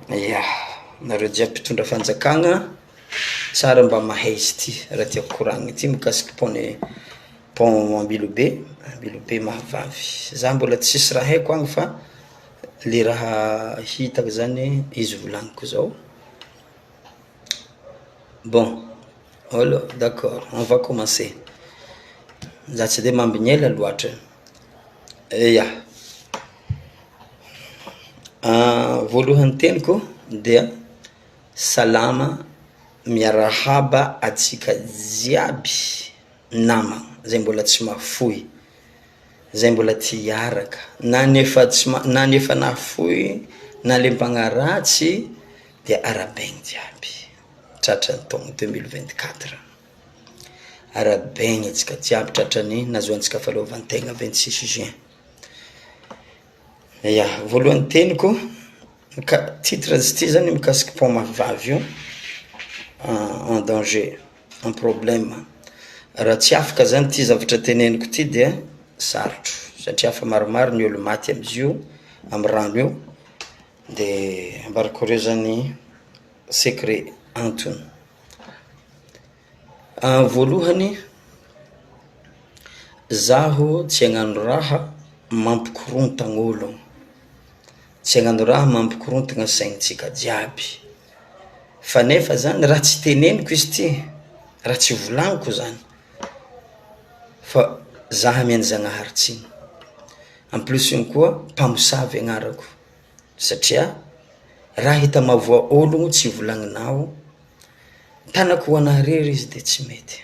Ya, nareo jiaby mpitondra fanjakana, tsara mba mahay izy ity raha tiako koragna ity mikasiky pont-n'i pont Ambilobe, Ambilobe Mahavavy, za mbola tsisy raha haiko agny fa le raha hitako zany izy volagniko zao, bon alors d'accord on va commencer, za tsy de mambigny ela loatra, ya, voalohany teniko dia salama miarahaba antsika jiaby namagna zay mbola tsy mahafoy, zay mbola te hiaraka, na ny efa tsy ma- na ny efa nahafoy na le mpagnaratsy dia arahabaigny jiaby tratran'ny taogno deux mille vingt quatre, arahabaigny antsika jiaby tratran'ny nahazoantsika fahaleovantegna vingt six juin. Ya, voalohany teniko, mika- titre izy ity zany mikasiky pont Mahavavy io, en danger, en problème, raha tsy afaka zany ty zavatra teneniko ty dia sarotro satria efa maromaro ny olo maty amizio amy rano io, de ambarako reo zany secret antony. Voalohany, zaho tsy hagnano raha mampikorontagna olo, tsy hagnano raha mampikorontagna saintsika jiaby, fa nefa zany raha tsy teneniko izy ty, raha tsy volagniko zany, fa za amian'i Zanahary tsiny, en plus ihany koa mpamosavy agnarako, satria raha hita mahavoa ologno tsy volagninao, tanako ho anah rery izy de tsy mety,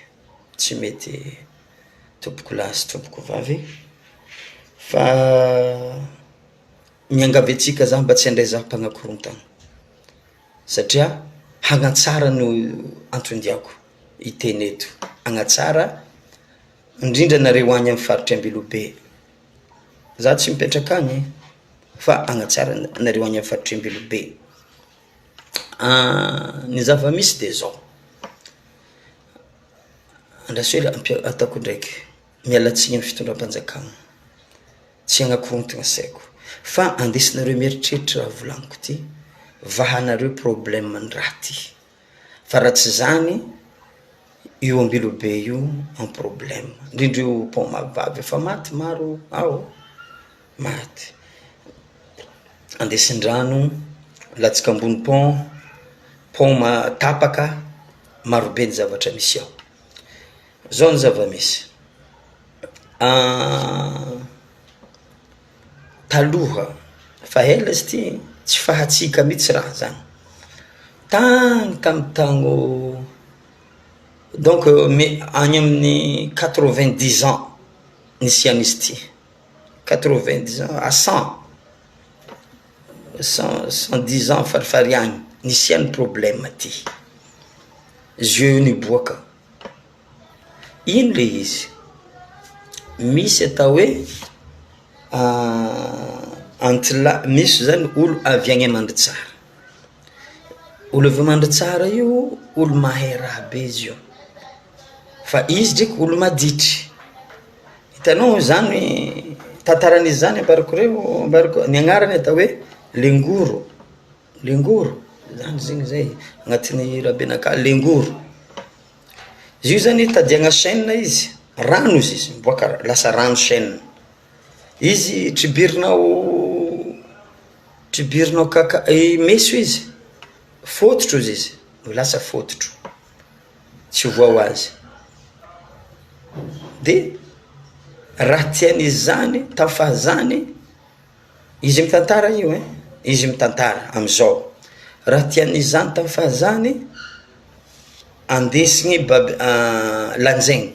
tsy mety tompoko lahy sy tompoko vavy, fa miangavy antsika zah mba tsy handray zah mpanakorontana, satria hanatsara no anton-diako hiteny eto, hanatsara indrindra nareo any amy faritry Ambilobe, za tsy mipetraka any fa hanatsara nareo any amy faritry Ambilobe, ny zava-misy de zao, andraso hely ampia- ataoko ndraiky, miala tsiny amy fitondram-panjakana, tsy hanakorontana saiko, fa andesinareo mieritreritra raha volagniko ty, vahanareo problème ny raha ty, fa raha tsy zany io Ambilobe io en problème, indrindra io pont Mahavavy efa maty maro ao, maty, andesin-drano, latsaka ambony pont, pont ma- tapaka, marobe ny zavatra misy ao, zao ny zava-misy, taloha fa ela izy ty, tsy fahatsika mihitsy raha zany, tany tamy tagno donc me- any amin'ny quatre vingt dix ans nisian'izy ty, quatre vingt dix ans à cent, cent cent dix ans farifary agny nisian'ny problème ty, jeu niboaka. Ino le izy? Misy atao hoe antila, misy zany olo avy agny Mandritsara, olo avy Mandritsara io olo mahay raha be izy io, fa izy ndraiky olo maditry, hitanao zany tantaran'izy zany ambarako reo, ambarako ny agnarany atao hoe lengoro. Lengoro, zany zegny zay agnatin'ny rahabenakahy, lengoro, izy io zany tadiagna chaine izy, rano izy izy miboaka lasa rano chaine, izy tribirinao tribirinao kaka- meso izy, fôtotro ozy izy, lasa fôtotro, tsy voa ho azy, de raha tian'izy zany tafazany. Izy mitantara io ein, izy mitantara amizao, raha tian'ny zany tamy fahazany, andesigny bab- lanjainy,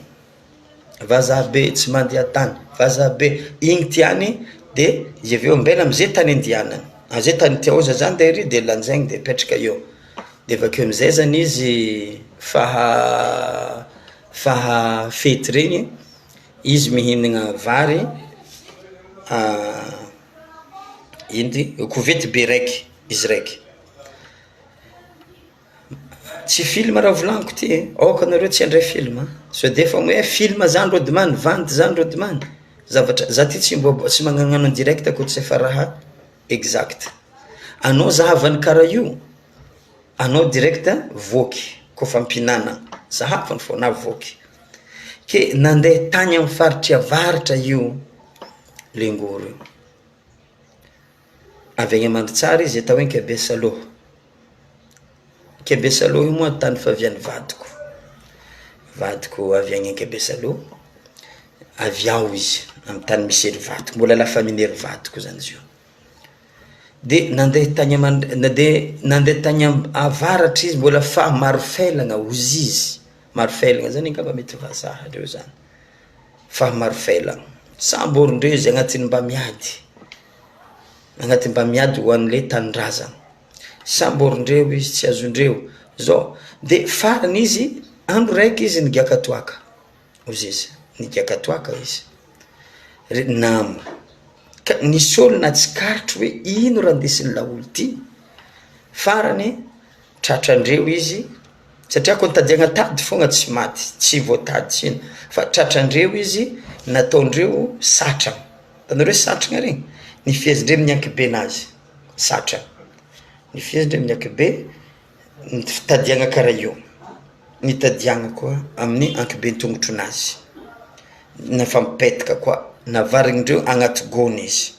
vazaha be tsy mandeha tany, vazaha be, igny tiany de izy aveo ambela amizay tany andianany, amizay tany tià oza zany de ery de lanjainy de apetraka eo, de avakeo amizay zany izy faha faha fety regny. Izy mihinagna vary ino ty kovety be raiky izy raiky, tsy film raha volagniko ty e, aoka nareo tsy handray film a, sao de efa hoe film zany rô demande, vandy zany rô demande, zavatra, za ty tsy mbo- tsy magnanano en direct koa tsy efa raha exact. Anao zahavany karaha io, anao direct voky kôfa mpihinana, zahavany fô na voky. Ke nandeha tany amy faritry avaratra io lengoro io, avy any Mandritsara izy atao hoe Ankabesaloha, Ankabesaloha io moa tany fiavian'ny vadiko, vadiko avy any Ankabesaloha, avy ao izy, amy tany misy ery vadiko, mbola la famille ery vadiko zany izy io. De nandeha tany aman- nade nandeha tany am- avaratra izy mbola fa marofelagna hozy izy, marofelagna zany angamba mety vazaha reo zany, fa marofelagna, samborindreo izy agnatin'ny mba miady, agnatin'ny mba miady ho an'le tanindrazana, samborindreo izy tsy azondreo, zao, de farany izy andro raiky izy nigiaka toaka. Hozy izy, nigiaka toaka izy, ry nama, ka nisy olo natsikaritro hoe ino raha ndesin'ny laolo ty, farany tratrandreo izy, satria ko nitadiagna tady fogna tsy maty, tsy voatady tsy ino, fa tratrandreo izy nataondreo satrana, hitanareo satrana regny, ny fihezindreo amin'ny ankibenazy, satrana, ny fihezindreo amin'ny ankibe. Ny fitadiagna karaha io, nitadiagna koa amin'ny ankiben-tongotronazy, nefa mipetaka koa, navarindreo agnaty gony izy,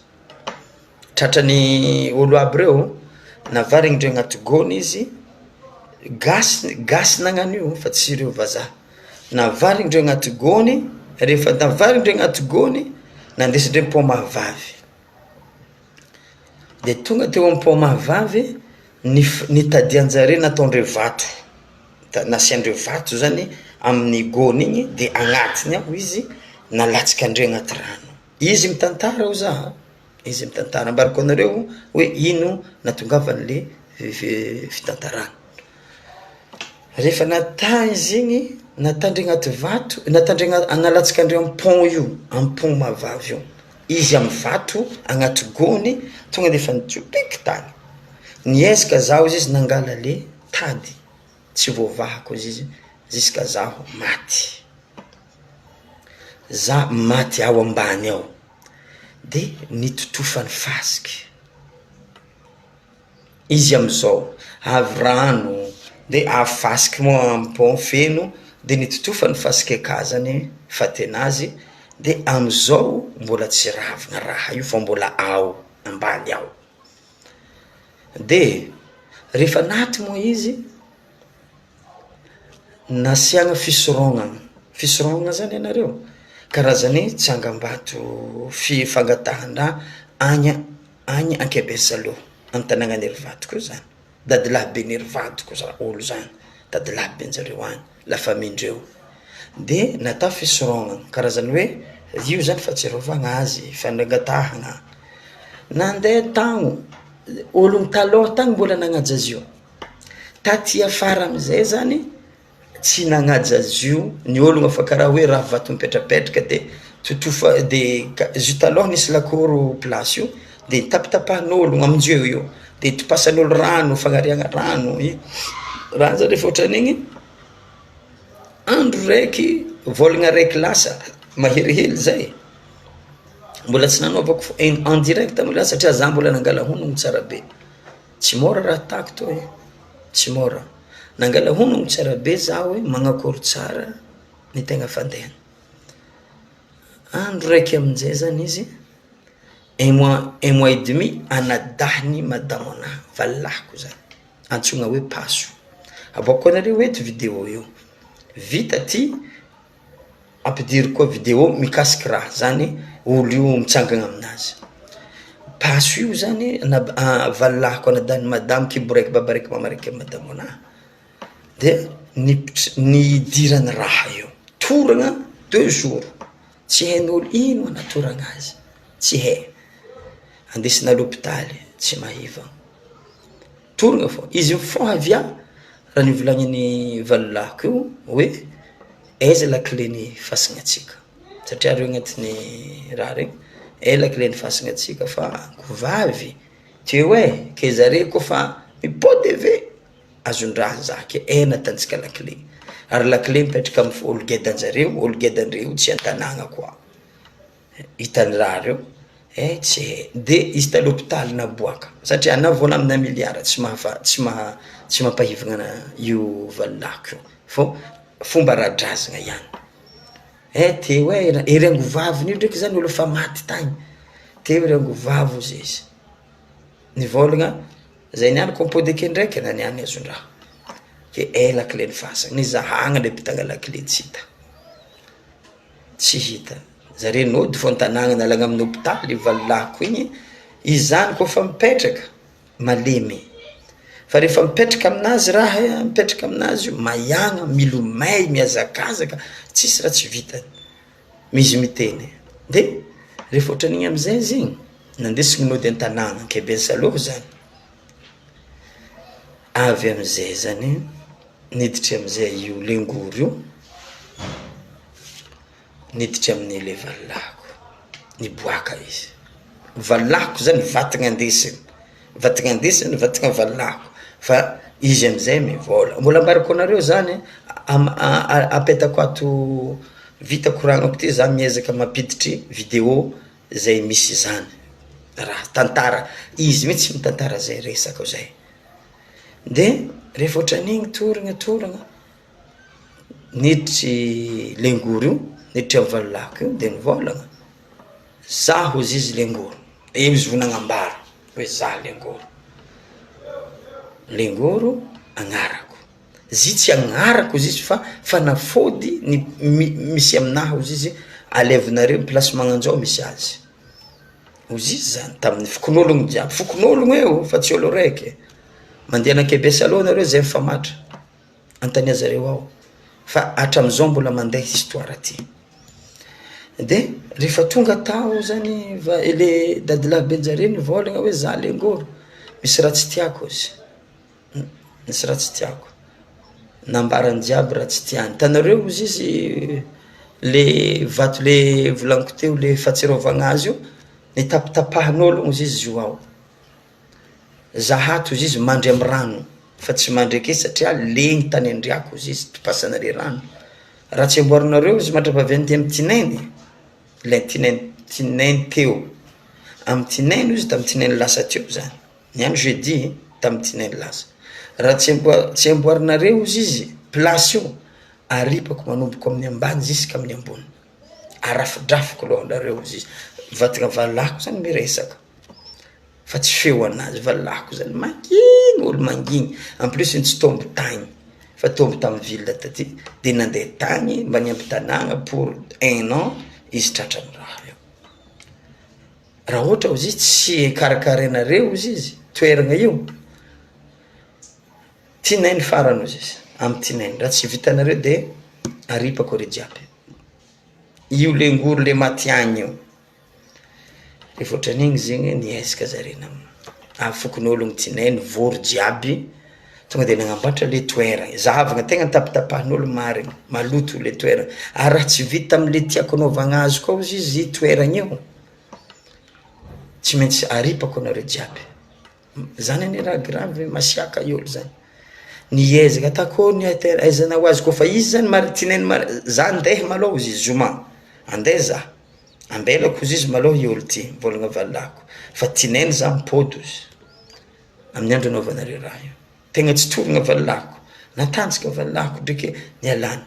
tratran'ny olo aby reo, navarindreo agnaty gony izy, gasy gasy nagnano io fa tsy ireo vazaha, navarindreo agnaty gony, rehefa navarindreo agnaty gony, nandesindreo pont Mahavavy. De tonga teo amin'ny pont Mahavavy, ny f- nitadian-jareo nataondreo vato, da nasiandreo vato zany amin'ny gony igny de agnatiny ao izy nalatsakandreo agnaty rano, izy mitantara hoy zah, izy mitantara, ambarako anareo hoe ino nahatongavan'le fitantarana, rehefa nata izy igny, natandreo agnaty vato, natandreo nalatsakandreo amy pont io, amy pont Mahavavy io. Izy amy vato agnaty gony tonga de efa nitsopiky tany, niezaka zaho izy izy nangala le tady tsy voavahako izy izy ziska zaho maty, za maty ao ambany ao de nitotofany fasiky. Izy amizao avy rano de avy fasiky moa amy pont feno de nitotofany fasiky aka zany fatenazy de amizao mbola tsy ravina raha io fa mbola ao ambany ao, de rehefa naty moa izy nasiana fisoronana, fisoronana zany hainareo? Karazany tsangambato fi- fangatahan-draha any Agny Ankebesaloha, amy tanàgnan'i Herivato koa zany, dadilahy ben'i Herivato koa za olo zany, dadilahy ben-jareo agny, la famille-ndreo, de natao fisoronana, karazany hoe io zany fahatsiarovagna azy, fanangatahana, nandeha tagno, ologno talôha tagny mbola nagnaja azy io, taty afara amizay zany Tsy nagnaja azy io ny ologno fa karaha hoe raha vato mipetrapetraka de totofa de ka izy io talôha nisy lakoro place io de tapatapahan'ologno amin-jeo io de topasan'olo rano fagnariagna rano i raha zany rehefa ohatran'igny andro raiky vôlagna raiky lasa maherihely zay mbola tsy nanaovako fo en en direct moa satria za mbola nangala honogno tsara be. Tsy môra raha atako tô e, tsy môra. Nangala honogno tsara be za hoe magnakôry tsara ny tegna fandehany. Andro raiky aminjay zany izy, un mois un mois et demi anadahiny madamo anah, valahiko zany, antsoina hoe paso, avoakako anareo eto video io, vita ty. Ampidiro koa video mikasiky raha zany olo io mitsangana aminazy, paso io zany na valilahiko anadahin'i madamo kibo raiky baba raiky mama raiky amy madamo anah de nipitr- nidirany raha io, torana deux jours tsy hain'olo ino anatorana azy tsy hay, andesina lôpitaly tsy mahivana. Torogna fô, izy mifoha avy a, raha nivolagnin'ny valilahiko io hoe aiza lakile-n'ny fasagna antsika satria reo agnatin'ny raha regny, aiza lakile-n'ny fasagna antsika fa ankovavy teo e, ke zare kôfa mipody ave azon-draha za ke aiza nahitantsika lakile, ary lakile mipetraka amy olo gedan-jareo, olo gedan-dreo tsy an-tanàgna koa, hitan'ny raha reo. Eh tsy hay, de izy ta l'hôpital naboaka satria na vola amina milliard tsy mahafa tsy maha tsy mampahivagna io valilahiko io fô fomba ara-drazagna ihany. Eh teo e ery angovaviny io ndraiky zany olo efa maty tagny, teo ery angovavy ozy izy nivôlagna zay niany kô mipody ake ndraiky na niany azon-draha, ke ela kle ny fasana, nizahana le mpitagna lakile tsy hita. Tsy hita. Zare nody fô an-tanàgna nalagna amin'ny hôpitaly valilahiko igny, izy zany kôfa mipetraka malemy, fa rehefa mipetraka aminazy raha, mipetraka aminazy io maiagna, milomay, mihazakazaka, tsisy raha tsy vitany, izy miteny, de rehefa ohatran'igny amizay izy igny, nandesiny nody an-tanàgna ke Besalôha zany, avy amizay zany niditry amizay io lengory io, Niditra amin'ny le valilahiko, niboaka izy, valilahiko zany vatagna andesiny, vatagna andesiny vatagna valilahiko fa izy amizay mivôla, mbola ambarako anareo zany apetako ato vita koragnako ty za miezaka mampiditry video zay misy zany raha tantara, izy mihitsy mitantara zay resako zay, de rehefa ohatran'igny torana torana. Niditry lengory io, niditry amy valolahiko io de nivôlagna, zaho hozy izy lengory, eo izy vao nagnambara hoe za lengory, lengoro agnarako, izy tsy agnarako hozy izy fa fanafody ny misy aminahy hozy izy alevanareo plasy magnanjao misy azy, hozy izy zany tamin'ny fokonologno jiaby, fokonologno io fa tsy olo raiky, mandeha any Ankebesa aloha nareo zay mifamatra. Anontania zareo ao fa hatramizao mbola mandeha histoire ty, de rehefa tonga tao zany va le dadilahy be njare nivôlagna hoe za lengôro misy raha tsy tiako izy, misy raha tsy tiako, nambarany jiaby raha tsy tiany, hitanareo ozy izy le vato le volagniko teo le fahatsiarovagna azy io, nitapitapahan'ôlo ozy izy io ao. Za ato ozy izy mandry amy rano fa tsy mandry ake satria legny tany andriako ozy izy topasanareo rano, raha tsy amboarinareo izy mandrapahavian'ity amy tinainy, le tinainy tinainy teo, amy tinainy ozy tamy tinainy lasa teo zany, niany jeudi tamy tinainy lasa, raha tsy amboa- tsy amboarinareo ozy izy place io aripako manomboko amin'ny ambany ziskamin'ny ambony, arafidrafiko lohanareo ozy izy, vatagna valahiko zany miresaka. Fa tsy feo anazy valahiko zany mangigny olo mangigny en plus tsy tombo tagny fa tombo tamy ville taty de nande tagny mba niampy tanàgna pour un an izy tratran'ny raha io, raha ohatra ozy izy tsy karakarainareo ozy izy toerana io tinainy farany ozy izy amy tinainy raha tsy vitanareo de aripako are jiaby io lengory le maty agny io. Rehefa ohatran'igny zegny niezaka zare nam- avy fokonologno tinainy vory jiaby tonga de nagnamboatra le toerana, zahavana tegna nitapitapahan'olo marigny, maloto le toerana, ary raha tsy vita amle tiako anaovagna azy koa ozy izy toerana io, tsy maintsy aripako anareo jiaby, zany anie raha gravy e, masiaka olo zany, niezaka takô ny ahaizana ho azy kôfa izy zany mari- tinainy maraina za ndeha malôha ozy izy zoma, andeha za. Ambelako ozy izy malôha i olo ty mivôlagna valahiko fa tinainy za mipôdy ozy amin'ny andro anaovanareo raha io, tegna tsy toragna valahiko, natanjaka valahiko ndraiky nialany,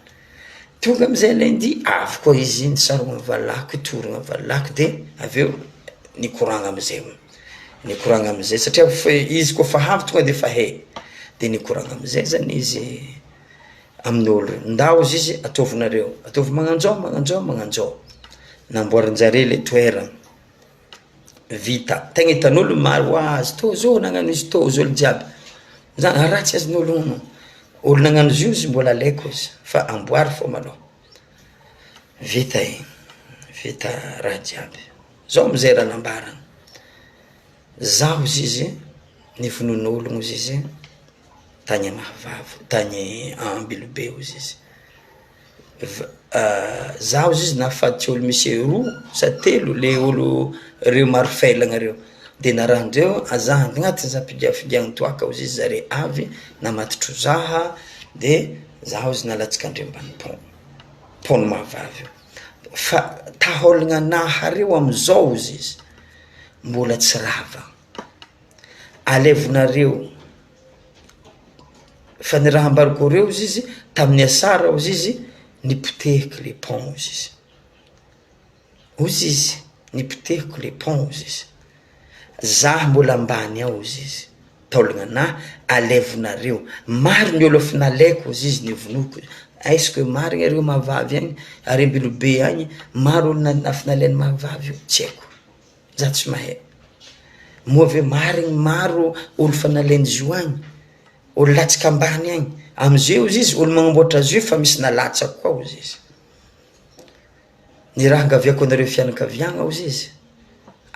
tonga amizay lundi avy koa izy nisarogno valahiko toragna valahiko de avy eo nikoragna amizay, nikoragna amizay satria fa izy kôfa avy tonga de efa hay, de nikoragna amizay zany izy. Amin'olo reo, ndao ozy izy ataovinareo, ataovy magnanjao magnanjao magnanjao, namboarinjare le toerana, vita, tegna hitan'olo maro ho azy tô zao nagnano izy tô izy olo jiaby, za raha tsy azon'olo ono, olo nagnano izy io izy mbola alaiko izy fa amboary fô malôha, vita igny, vita raha jiaby, zao amizay raha nambarany, zaho ozy izy nivonoin'ologno ozy izy. Tany Mahavavy, tany Ambilobe hozy izy, za hozy izy nahafaty olo misy roa sa telo le olo reo maro felagna reo, de narahandreo za agnatin'ny za mpigafigiahana toaka hozy izy zare avy namatotro zaha de za hozy nalatsaka ndreo ambany pont, pont-n'i Mahavavy io, fa taolagna anahy reo amizao hozy izy. mbola tsy rava, alevonareo fa ny raha ambarako reo ozy izy tamin'ny asara ozy izy nipotehiky le pont ozy izy, ozy izy nipotehiko le pont ozy izy, zah mbola ambany ao ozy izy, taolagnanah alevonareo, maro ny olo efa nalaiko ozy izy nivonoiko, est ce que marigny areo mahavavy agny, ary ambilobe agny maro olo efa nalain'ny mahavavy io, tsy haiko, za tsy mahay, moa ve marigny maro olo efa nalain'izy io agny, olo latsaka ambany agny, amizay ozy izy olo magnamboatra azy io efa misy nalatsaky koa ozy izy. Ny raha angaviako anareo fianakaviagna ozy izy,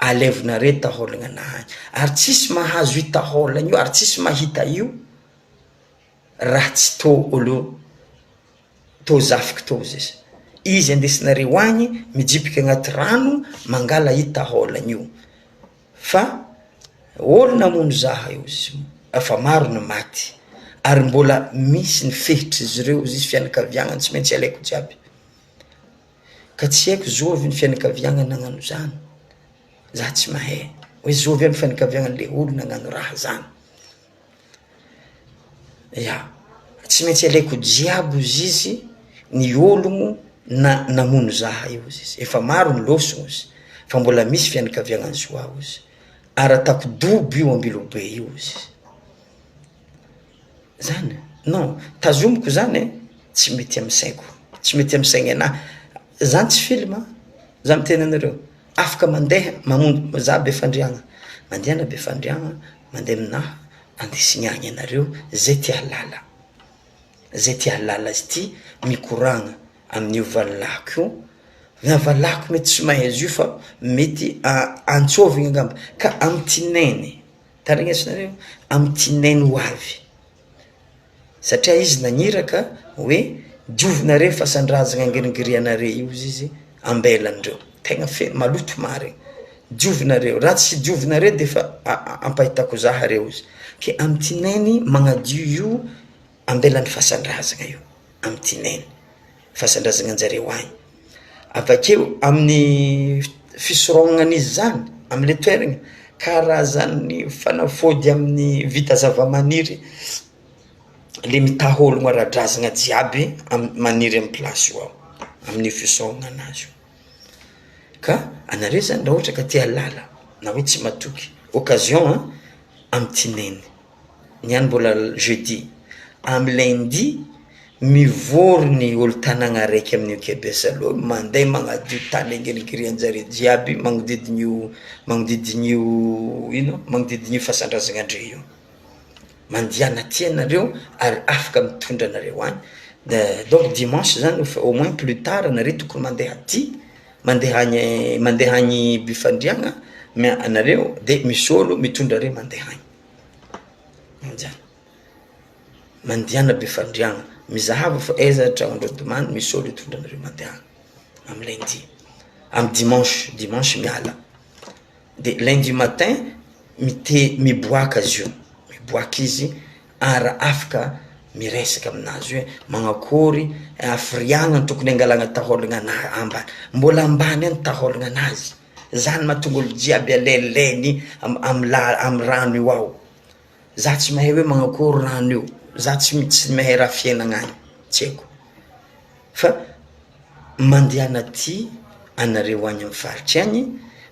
alevonareo taolagna anahy agny, ary tsisy mahazo io taolagna io ary tsisy mahita io raha tsy tô olo tô zafiko tô ozy izy, izy andesinareo agny mijiboka agnaty rano mangala io taolagna io, fa olo namono zah io ozy izy efa maro ny maty ary mbola misy ny fehitr'izy ireo ozy izy fianakaviagna tsy maintsy alaiko jiaby. Ka tsy haiko zovy ny fianakaviagna nagnano zany, za tsy mahay hoe zovy aby fianakaviagna le olo nagnano raha zany, ya tsy maintsy alaiko jiaby ozy izy ny ologno na namono zah io ozy izy, efa maro ny lôsogno ozy fa mbola misy fianakaviagna zo ao ozy, ary ataoko dobo io ambilobe io ozy izy. Zany non tazomiko zany e, tsy mety amy saiko, tsy mety amy saigny anahy, zany tsy film an, za miteny anareo, afaka mandeha mamonjy za Befandriagna, mandehana Befandriagna mandeha aminahy andesigny agny anareo zay te hahalala, zay te hahalala izy ty mikoragna amin'io valilahiko io, na valilahiko mety tsy mahay azy io fa mety antsôviny angamba, ka amy tineny. Tandrignesinareo amy tinainy ho avy satria izy nagniraka hoe diovinareo fasan-drazagna angiringirianareo io ozy izy ambelandreo tegna feno maloto marigny diovinareo raha tsy diovinareo defa ampahitako zaha reo ozy ke amy tinainy magnadio io ambelan'ny fasan-drazagna io amy tinainy fasan-drazagna anjareo agny avakeo amin'ny fisoronan'izy zany amle toerana karazan'ny fanafody amin'ny vita zavamaniry le mitaha ologno ara-drazana jiaby am- maniry amy plasy io ao amin'ny fisaonana anazy io, ka anareo zany raha ohatra ka te hahalala na hoe tsy matoky occasion an amy tinainy. Ny any mbola jeudi, amy lundi mivory ny olo tanagna araiky amin'io Kebes aloha mandeha magnadio tany angirigirianjare jiaby magnodidiny io magnodidiny io ino magnodidiny io fasan-drazagna ndreo io, mandiana aty anareo ary afaka mitondra anareo any, de donc dimanche zany efa au moins plus tard nareo tokony mandeha aty mandeha agny mandeha agny Befandriagna mais anareo de misy olo mitondra areo mandeha agny. Mandiana, mandiana Befandriagna, mizahava fa aiza tragnon-dRadomany misy olo hitondra anareo mandeha agny, amy lundi, amy dimanche, dimanche miala, de lundi matin mite- miboaka izy io, miboaka izy ary afaka miresaka aminazy hoe manakôry hafiriagna tokony angalana taolagna ana- ambany, mbola ambany any taolagna anazy. Zany mahatonga olo jiaby alailainy am am la am rano io ao, za tsy mahay hoe manakôry rano io, za tsy tsy mahay raha fiainana agny, tsy haiko, fa mandehana aty anareo any amy faritry agny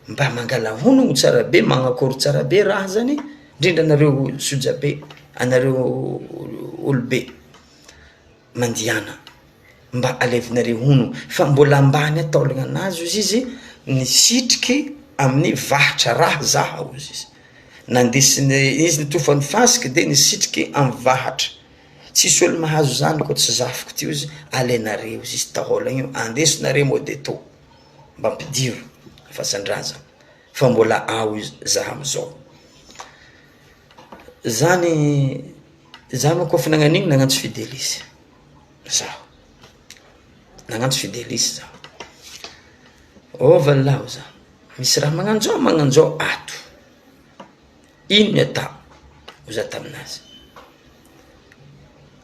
mba mangala honogno tsara be manakôry tsara be raha zany, ndrindra anareo sojabe, anareo olobe. Mandiana mba alevinareo hono fa mbola ambany taolagna anazy ozy izy nisitriky amin'ny vahatra raha zaha ozy izy nandesiny izy nitofa ny fasiky de nisitriky amy vahatra tsisy olo mahazo zany koa tsy zafiko ty ozy alainareo ozy izy taolagna io andesinareo mody atô mba ampidiro fasan-drazana fa mbola ao izy zaha amizao zany. Za manko kôfa nagnano igny nagnantso Fidelis zaho, nagnantso Fidelis zaho, ô valilahy hoy zaho, misy raha magnanjao magnanjao ato, ino ny atao? Hoy za taminazy,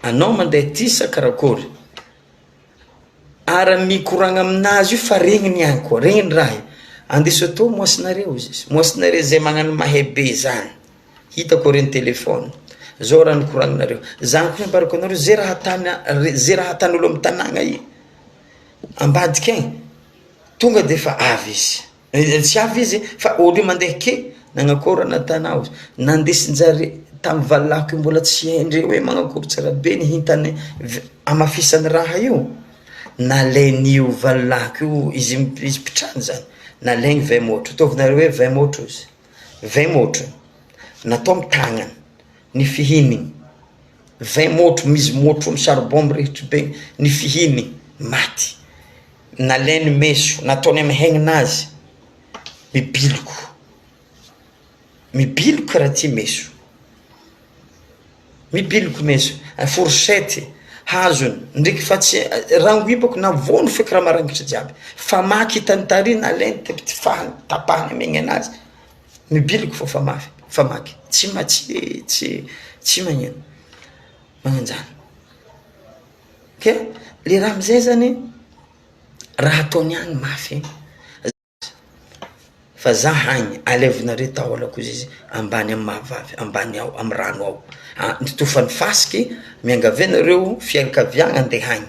anao mandeha aty sa karakôry? Ary mikoragna aminazy io fa regniny ihany koa, regniny raha io. Andeso atao moasinareo izy izy, moasinareo zay magnano mahay be zany, hitako reny telephone, zao raha nikoragninareo, zany koa ambarako anareo ze raha atany ze raha atan'olo amy tanàgna i ambadika agny tonga de fa avy izy. Tsy avy izy fa olo io mandeha ke nagnakory natanao izy nandesinjare tamy valilahiko io mbola tsy haindreo hoe magnakory tsara be ny hintany hamafisany raha io nalain'io valilahiko io izy izy mpitrano zany nalainy vingt môtro ataovinareo hoe vingt môtro izy vingt môtro natao amy tagnany ny fihininy vingt môtro misy môtro amy charbon mirehitry be ny fihininy maty. Nalainy meso, nataony amy hegninazy, mibiloka, mibiloka raha ty meso, mibiloka meso, fourchette, hazony, ndreky fa tsy, rangoibako navoany feky raha marangitry jiaby, famaky hitany tary nalainy tifitifahany, tapahany amy hegninazy, mibiloka fô fa mafy, famaky, tsy ma- tsy tsy tsy magnino, magnanjany. Ke le raha amizay zany raha ataony agny mafy fa za hagny alevinareo taolako izy ambany amy mahavavy ambany ao amy rano ao, totofany fasiky miangavy anareo fianakaviagna andeha agny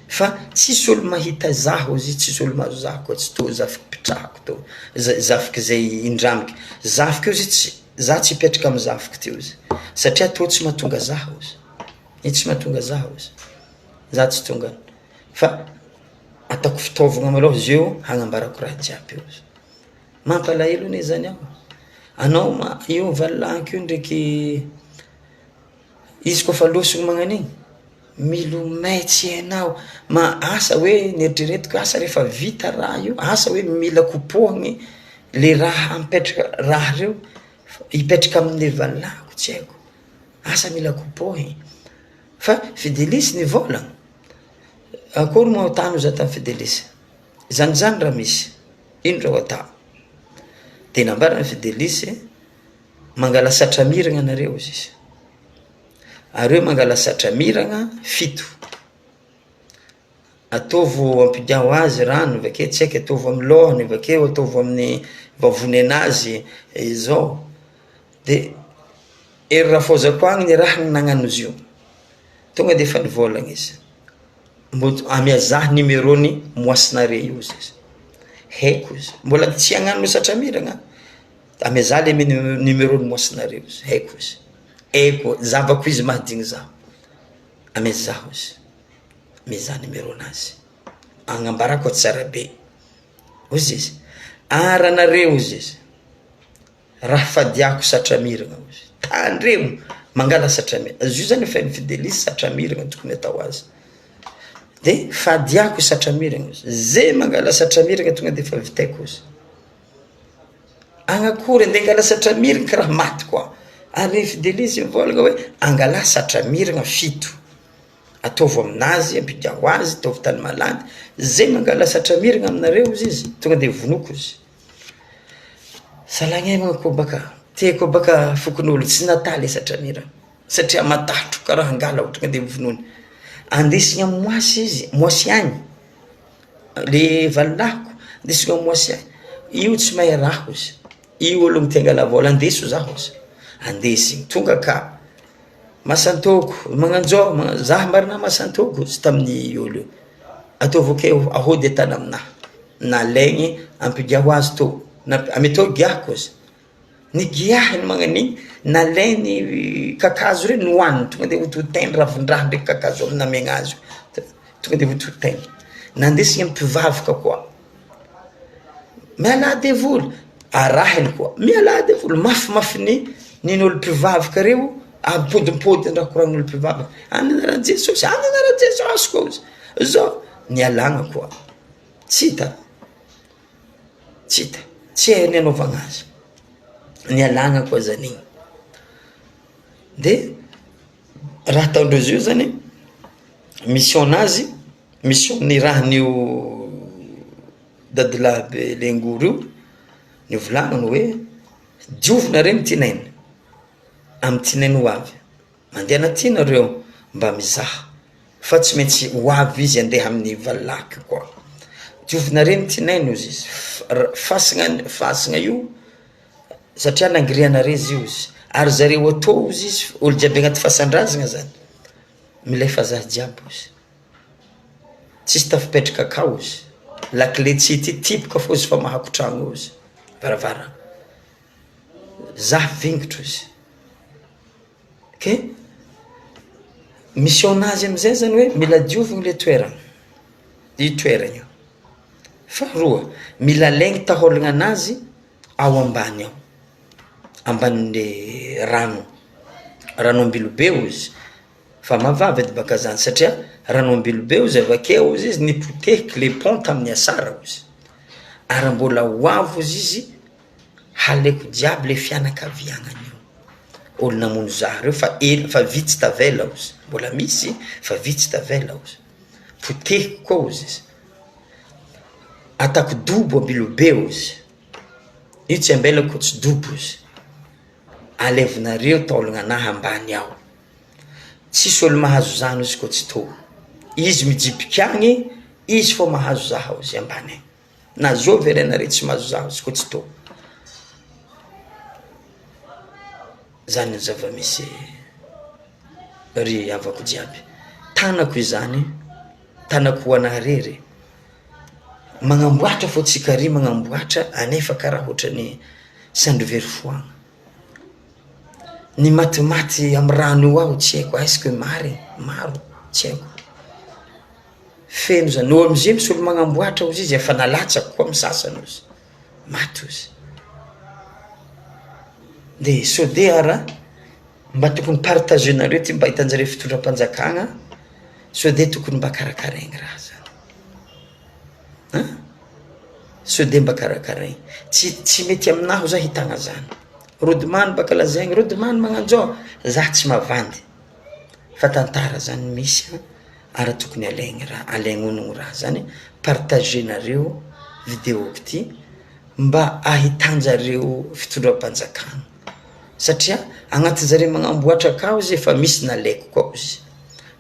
fa tsisy olo mahita zaho izy tsisy olo mahazo zaho koa tsy tô zafiky mpitrahako tô zafiky zay indramiko zafiko io izy tsy za tsy hipetraka amy zafiko ty ozy satria tô tsy mahatonga zaho ozy. Io tsy mahatonga za ozy, za tsy tonga fa ataoko fitaovagna malôha izy io hagnambarako raha jiaby io, mampalahelo anie zany aho, anao ma io valilahiko io ndraiky izy kôfa lôsony magnan'igny milomay tsy hainao ma asa hoe ny eritreretiko asa rehefa vita raha io asa hoe mila kopohiny le raha mipetraka raha reo hipetraka amle valilahiko tsy haiko. Asa mila kopohiny fa Fidelis ny vôla akory moa tany za tamy Fidelis zany zany raha misy ino raha ho atao de nambarany Fidelis mangala satramirana nareo ozy izy areo mangala satramirana fito Ataovo ampidiaho azy rano avake tsy haiko ataovo amy lohany avakeo ataovo amin'ny vavony anazy izao de ery rafozako agny ny raha nagnano izy io tonga de efa nivôlagna izy mbô amiazaha numerony moasinare io izy izy haiko izy mbola tsy hagnano satramiragna amiazaha le numerony moasinareo izy haiko izy haiko zavako izy mahadigny zaho amiazaho izy. Mizaha numéro nazy agnambarako tsara be hozy izy ary anareo hozy izy raha fadiako satramirana hozy tandremo mangala satramirana izy io zany efa hain'i Fidelis satramirana tokony atao azy de fadiako satramirana hozy ze mangala satramirana tonga de efa vitaiko hozy agnakory ande angala satramirana karaha maty koa ary Fidelis mivôlagna hoe angala satramirana fito Ataovy aminazy, ampidiaho azy, ataovy tany malandy, zay mangala satramirana aminareo ozy izy tonga de vonoiko izy. Salagnena koa baka, te koa baka fokonolona tsy nataha le satramirana satria matahotro karaha angala tonga de vonoiny. Andesigna amy moasy izy, moasy agny, le valilahiko andesigna amy moasy agny, io tsy mahay raha ozy, io olo te angala vôla andeso zaho ozy, andesigny tonga ka. Masantôko, magnanjô, zah marina masantôko izy tamin'ny olo io, ataovy akeo ahody atana aminah, nalaigny ampidiaho azy tô, ametao giahiko izy, nigiahiny magnan'igny, nalainy kakazo reny nohaniny, tonga de hotohotainy ravin-draha ndraiky kakazo amy namiagna azy io, tonga de hotohotainy, nandesiny amy mpivavaka koa. Mialà devoly, arahiny koa, mialà devoly, mafimafy ny nin'olo mpivavaka reo, ampodimpodiny raha koragnin'olo mpivavaka, amin'ny anaran'i Jesosy, amin'ny anaran'i Jesosy koa izy, zao, nialagna koa, tsy hita, tsy hita, tsy hay ny anaovagna azy, nialagna koa zany igny, de raha ataondreo zio zany, mission-nazy. Mission nirahan'io dadilahy be lengory io, nivolagniny hoe diovinareo ny tinainy, amy tinainy ho avy, mandehana aty nareo mba mizaha fa tsy maintsy ho avy izy andeha amin'ny valilahiko koa. Diovinareo ny tinainy ozy izy, fasagna fasagna io satria nangirianareo izy io ozy, ary zareo atô ozy izy olo jiaby agnaty fasan-drazagna zany milefa zah jiaby ozy, tsisy tafipetraka akao ozy, lakile tsy ity tipoka fô izy fa mahako tragno io ozy, varavarana, zah vingitro ozy. Ke mission nazy amizay zany hoe mila diovina le toerana, io toerana io, faharoa mila alaigny taolagna anazy ao ambany ao, ambanin'le rano, rano ambilobe ozy, fa mahavavy edy baka zany satria rano ambilobe ozy avakeo ozy izy nipotehiky le pont tamin'ny asara ozy, ary mbola ho avy ozy izy halaiko jiaby le fianakaviagnany io. Olo namono zah reo fa ela fa vitsy tavela ozy, mbola misy fa vitsy tavela ozy, potehiko koa ozy izy, atako dobo ambilobe ozy, io tsy ambelako tsy dobo ozy, alevinareo taolagna anahy ambany ao, tsisy olo mahazo zany ozy ko tsy tô, izy mijibiky agny izy fô mahazo zah ozy ambany agny. Na zovy ary anareo tsy mahazo zaho izy koa tsy tô. Zany ny zava-misy ry havako jiaby. Tanako izany, tanako ho anareo re. Magnamboatra fô tsika ry magnamboatra anefa karaha ohatran'ny sandry very foagna. Ny matimaty amy rano io ao tsy haiko est ce que marigny? Maro tsy haiko. Feno zany, eo amizay misy olo magnamboatra ozy izy efa nalatsako koa amy sasany ozy, maty ozy, de sode ara mba tokony partagenareo ty mba ahitanjareo fitondram-panjakana sode tokony mba karakaraigny raha zany an, sode mba karakaraigny, tsy tsy mety aminahy za ahitana zany, rodimany baka lazaigny rodimany magnanjao, za tsy mavandy fa tantara zany misy an. Ary tokony alaigny raha alaigny onogno raha zany, partager-nareo video-ko ty mba ahitanjareo fitondram-panjakana satria agnatinjare magnamboatra akao izy efa misy nalaiko koa izy,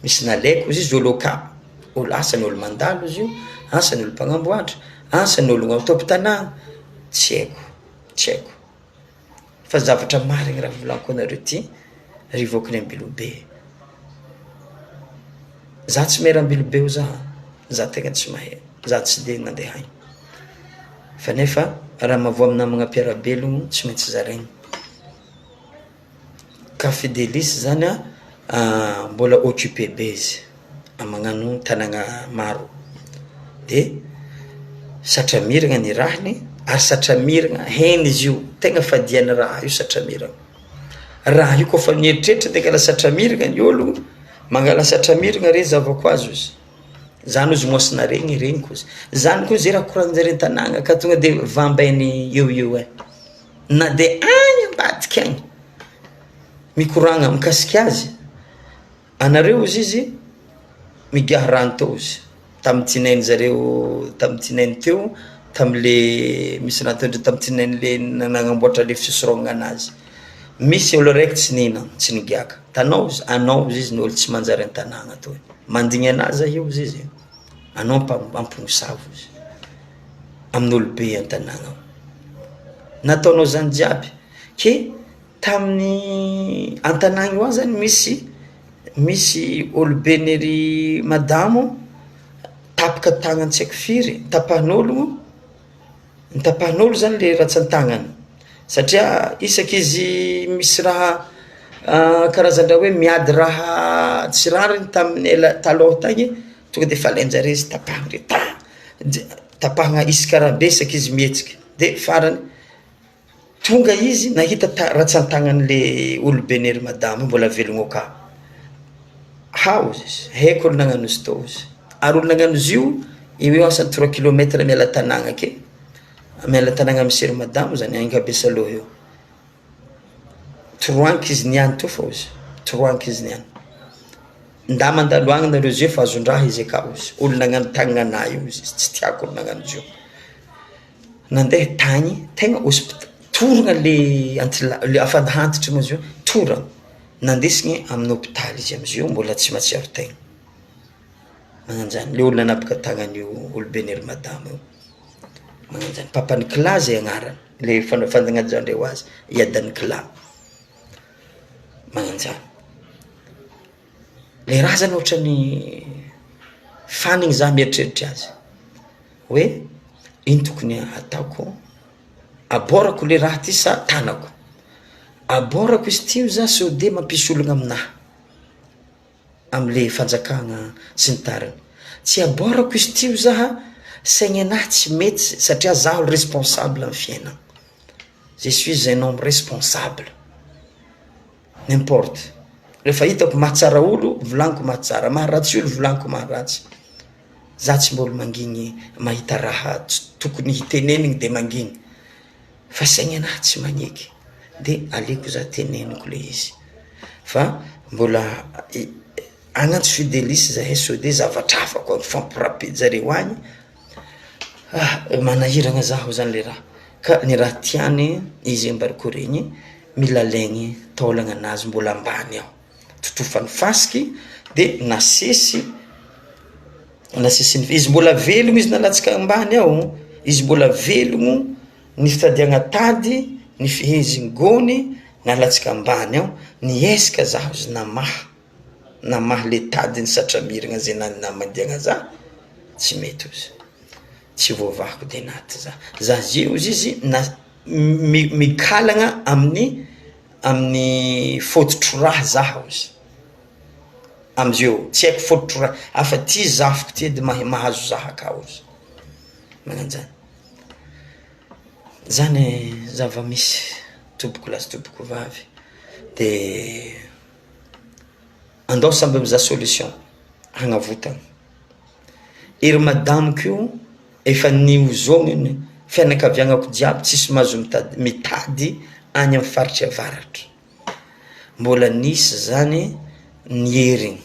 misy nalaiko izy izy olo aka, olo asa ny olo mandalo izy io, asa ny olo mpagnamboatra, asa ny ologno tompon-tanàna, tsy haiko, tsy haiko. Fa zavatra marigny raha volaniko anareo ty ry vahoakan'i Ambilobe, za tsy maire Ambilobe io za, za tegna tsy mahay, za tsy de nandeha agny, fa nefa raha mahavoa amy namagna mpiara-belogno tsy maintsy zaraigny. Ka Fidelis zany an mbola occupé be izy magnano tanàgna maro de satramiragna ny rahany ary satramiragna hena izy io tegna fadiana raha io satramiragna, raha io kôfa mieritreritra de kara satramiragna ny ôlo mangala satramiragna re zavako azy ozy, zany ozy moasina regny regniko ozy, zany koa ze raha koragnanjare an-tanàgna ka tonga de vambainy eo eo e. Na de any ambadika any mikoragna mikasika azy, anareo ozy izy migiaha rano teo ozy tamy tinainy zareo tamy tinainy teo tamle misy nataondreo tamy tinainy le nagnamboatra le fisorogna anazy, misy olo araiky tsy nihina tsy nigiaka, tanao ozy anao ozy izy ny olo tsy manjary an-tanàgna atoy, mandigny anazy zah io ozy izy. Anao mpamosavy ozy amin'olobe an-tanàna ao, nataonao zany jiaby ke tamin'ny an-tanàna io ao zany misy misy oloben'iry madamo tapaka tagnany tsy haiko firy tapahan'ologno, notapahan'olo zany le ratsan-tagnany satria isaky izy misy raha karazan-draha hoe miady raha tsy rariny tamin'ny ela taloha tagny tonga de efa alain-jareo izy tapahana de ta tapahana isaka arabe isaky izy mihetsika de farany tonga izy nahita ta- ratsan-tagnan'le oloben'i ry madamo io mbola velogno aka, hao izy haiko olo nagnano izy tô izy ary olo nagnano izy io eo eo asa trois kilomètre miala tanàgna ake, miala tanàgna misy ery madamo zany any Besaloha eo. Toroaniko izy niany tô fô izy, toroaniko izy niany, nda mandalo agny nareo zay fa azon-draha izy akao izy, olo nagnano tagnana anahy io izy, tsy tiako olo nagnano izy io, nandeha tagny tegna hospita- torana le anti-lahy le afa antitry moa izy io, torana, nandesiny amin'ny hôpitaly izy amizio mbola tsy mahatsiaro tegna. Magnanjany, le olo nanapaka tagnan'io oloben'i ry madama io, magnanjany, papan'i Kla zay agnarany, le fagnajan-dreo azy, iadan'i Kla, magnanjany, le raha zany ohatrany faniny za mieritreritra azy, hoe ino tokony ataoko, abôrako le raha ty sa tanako, abôrako izy ty za sao de mampisy olana aminahy. Amle fanjakana sy ny tariny. Tsy aborako izy ty ozaha a, saigny anahy tsy mety satria zaho responsable am fiainana, je suis un homme responsable, n'importe, refa hitako mahatsara olo volagniko mahatsara, maharatsy olo volagniko maharatsy, za tsy mba olo mangigny mahita raha tsy tokony hiteneniny de mangigny. Fa saigny anahy tsy magneky de aleoko za teneniko le izy fa mbola agnantso fidelis zahay sao de zavatra hafa koa mifampirapy-jareo agny, ah manahirana zaho zany le raha ka ny raha tiany izy ambarako regny mila alaigny taolagna anazy mbola ambany ao, totofany fasiky de nasesy, nasesiny izy mbola velogno izy nalatsaka ambany ao, izy mbola velogno Ny fitadiagna tady, ny fihezigny gony nalatsaka ambany ao, niezaka zaho izy namaha, namaha le tady nisatramirina zay namandiagna zah, tsy mety ozy, tsy voavahako de naty zah, zah zio ozy izy na mi-mikalagna amin'ny amin'ny fototro raha zah ozy, amizeo tsy haiko fototro raha, afa ty zafiko ty edy mahay mahazo zah akao ozy, magnanjany. Zany zava-misy tompoko lahy sy tompoko vavy, de andao samby mizaha solution hagnavotana, ery madamiko io efa niozoniny fianakavianako jiaby tsisy mahazo mitady mitady any amy faritry avaratra, mbola nisy zany ny heriny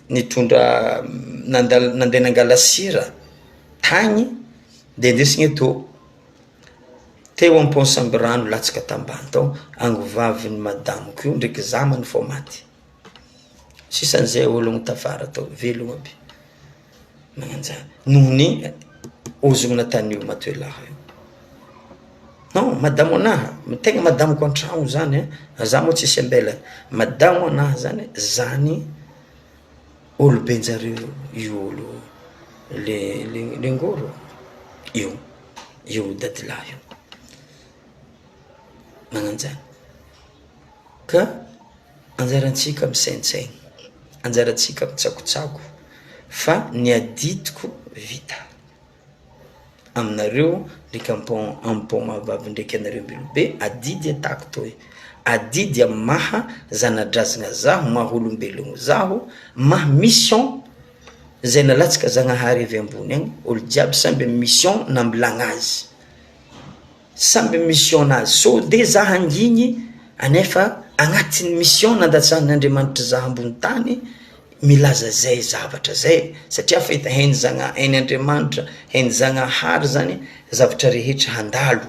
nitondra nandal- nande nangala sira tagny de ndesigny tô, teo am pont Sambirano latsaka tambany tao angovavin'ny madamiko io ndraiky zamany fô maty, sisan'izay ologno tafara tao velogno aby, magnanjany noho ny ozogno nataon'io matoe lahy io, non madamo anaha tegna madamiko an-tragno zany an, za moa tsisy ambelany, madamo anaha zany zany oloben-jareo io olo le le lengoro io, io dadilahy io, magnanjany ka anjarantsika misaintsaigny, anjarantsika mitsakotsako fa ny adidiko vita. Aminareo ndraiky ampon ampon mahavavy ndraiky anareo mbilobe adidy atako toy, adidy amy maha zana-drazana zaho maha olombelogno zaho maha mission zay nalatsaka zagnahary avy ambony agny olo jiaby samby amy mission nambilagna azy, samby amy mission nazy sao de za hangigny anefa agnatin'ny mission nandatsahan'Andriamanitra za ambony tany milaza zay zavatra zay satria fa hita hainy zagna- hain' Andriamanitra, hainy Zagnahary zany zavatra rehetra handalo,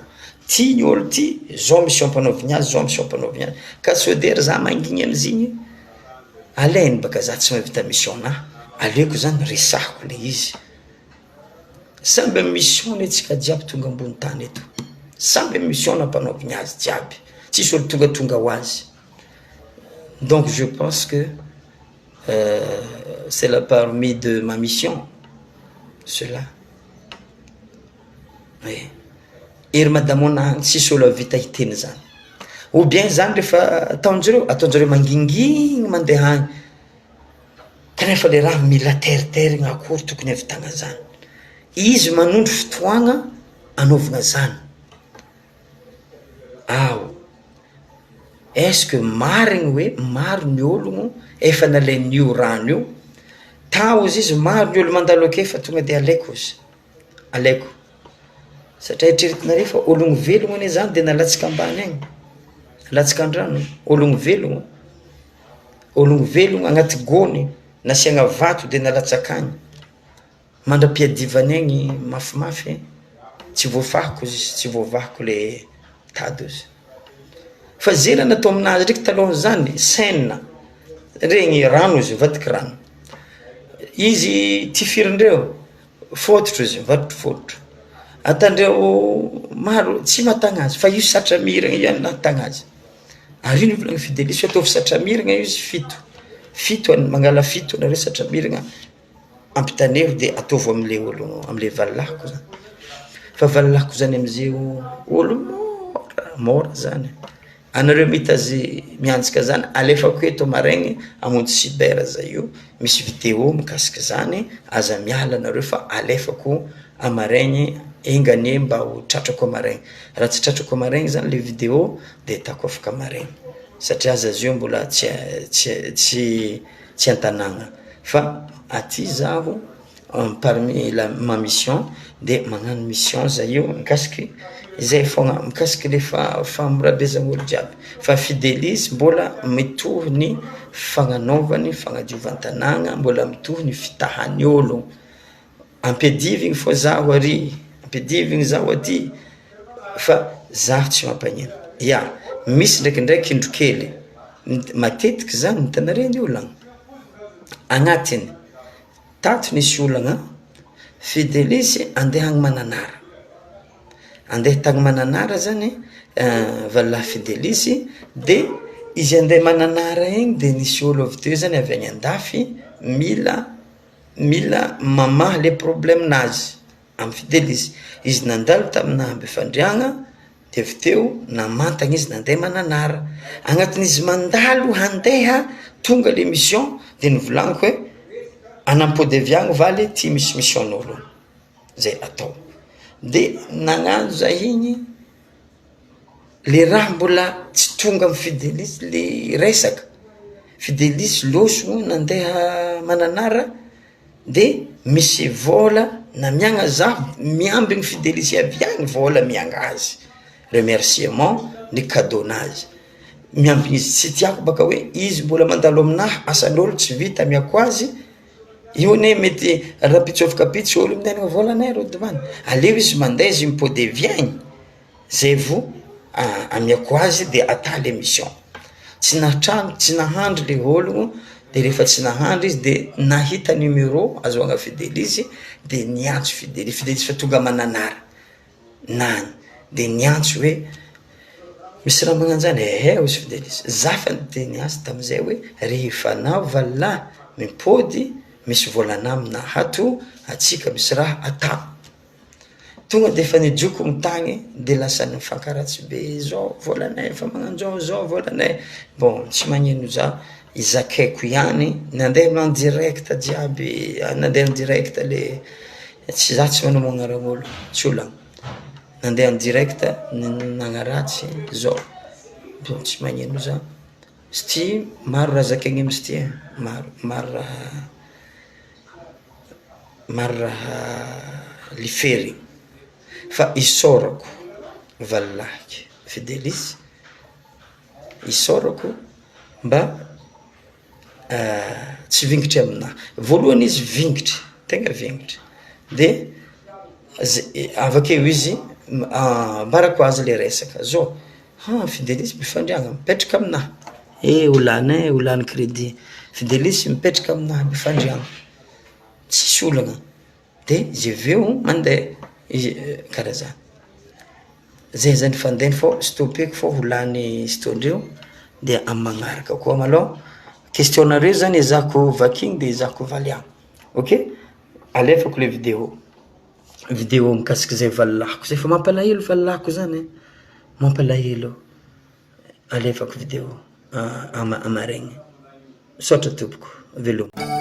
ty ny olo ty zao misy ampanaoviny azy zao misy ampanaoviny azy, ka sao de ry za mangigny amizigny alainy baka za tsy mahavita mission nahy, aleoko zany resahiko le izy, samby amy mission ny antsika jiaby tonga ambony tany eto, samby amy mission nampanaoviny azy jiaby, tsisy olo tongatonga ho azy. Donc je pense que c'est la parmi de ma mission cela e, ery madamona agny tsisy olo ahavita hiteny zany, ou bien zany refa ataonjareo, ataonjareo mangingigny mandeha agny, kanefa le raha mila teriterina akory tokony ahavitana zany, izy manondro fotoagna anaovana zany. Ao! Est ce que marigny hoe maro ny ologno efa nalain'io rano io, tao ozy izy maro ny olo mandalo ake fa tonga de alaiko ozy, alaiko, satria eritreretinareo fa ologno velogno anie zany de nalatsaka ambany agny, nalatsaka andrano, ologno velogno, ologno velogno agnaty gôny nasiagna vato de nalatsaka agny. Mandra-piadivany aigny mafimafy, tsy voafahako izy, tsy voavahako le tady ozy. Fa ze raha natao aminazy ndraiky talohan'izany, scène, regny rano izy mivadiky rano. Izy tifirindreo fôtotro izy mivarotro fôtotro, atandreo maro tsy mahatagna azy fa io satramirana io ihany nahatagna azy, ary io nivolagny Fidelis hoe ataovy satramirana io izy fito, fito an- mangala fito anareo satramirana ampitaneho de ataovy amle olo amle valilahiko zany, fa valilahiko zany amizio olo môra môra zany. Anareo mita azy miantsika zany alefako eto maraigny hamonjy cyber za io misy video mikasika zany aza miala nareo fa alefako amaraigny enga anie mba ho tratrako amaraigny raha tsy tratrako amaraigny zany le video de atako afaka maraigny satria za zio mbola tsy tsy tsy tsy antanàgna fa aty zaho Parmi la ma mission de magnano mission za io mikasiky zay fôgna mikasiky le famorabezan'olo jiaby fa Fidelis mbola mitohy ny fagnanaovany fagnadiovan-tanàgna mbola mitohy ny fitahany ôlogno, ampiadiviny fô zaho ary, ampiadiviny zaho aty fa zaho tsy mampanino, ya misy ndraikindraiky indro kely matetiky zany hitanareo ny olagna agnatiny. Tato nisy olagna, Fidelis andeha agny Mananara, andeha tagny Mananara zany valilahy Fidelis de izy andeha Mananara igny de nisy olo avy teo zany avy agny andafy mila mila mamaha le probleminazy amy Fidelis, izy nandalo taminah Befandriagna De avy teo namantagna izy nandeha Mananara, agnatin'izy mandalo handeha tonga le mission de nivolagniko hoe anampody avy agny va le ty misy mission-n'olo zay atao, de nagnano za igny le raha mbola tsy tonga amy Fidelis le resaka, Fidelis lôso nandeha Mananara de misy vôla namiagna zaho miambigny Fidelis avy agny vôla amiagna azy, remerciement ny cadeau-nazy, miambigny izy tsy tiako baka hoe izy mbola mandalo aminahy asan'olo tsy vita amiako azy, io anie mety rapitso afaka apitso olo mindaigna vôlanay rô demande, aleo izy mandeha izy mipody avy agny. Zay vo amiako azy de ata le mission, tsy nahatrano tsy nahandry le ologno de rehefa tsy nahandry izy de nahita numéro azahoagna Fidelis de niantso Fidelis, Fidelis fa tonga Mananara nagny de niantso hoe misy raha magnanjany, ehe hozy Fidelis, za fa niteny azy tamizay hoe rehefa anao valilahy mipody misy vôlana aminahy ato atsika misy raha atao. Tonga de efa nijoko ny tagny de lasa nifankaratsy be zao vôlanay efa magnanjao zao vôlanay, bon tsy magnino za zakaiko ihany nandeha en direct jiaby nandeha en direct le tsy za tsy manao magnaran'olo tsy olagna, nandeha en direct nagnaratsy zao, bon tsy magnino za satria maro raha zakaigny amy izy ty e, maro maro raha. Maro raha liferigny fa isaorako valilahy Fidelis, isaorako mba tsy vingitry aminahy, voalohany izy vingitry tegna vingitry de ze- avakeo izy ambarako azy le resaka zao, ha Fidelis Befandriagna mipetraka aminahy, eh ho lany e ho lany credit, Fidelis mipetraka aminahy Befandriagna. Tsisy olagna de izy aveo mande izy kara zany, zay zany fandehany fô stopeko fô ho lany fotoandreo de amy magnaraka koa malô question nareo zany ezahako vakina de ezahako valiàna ok, alefako le video, video mikasiky zay valilahiko zay fa mampalahelo valilahiko zany e, mampalahelo, alefako video ama- amaregny, misaotra tompoko, veloma.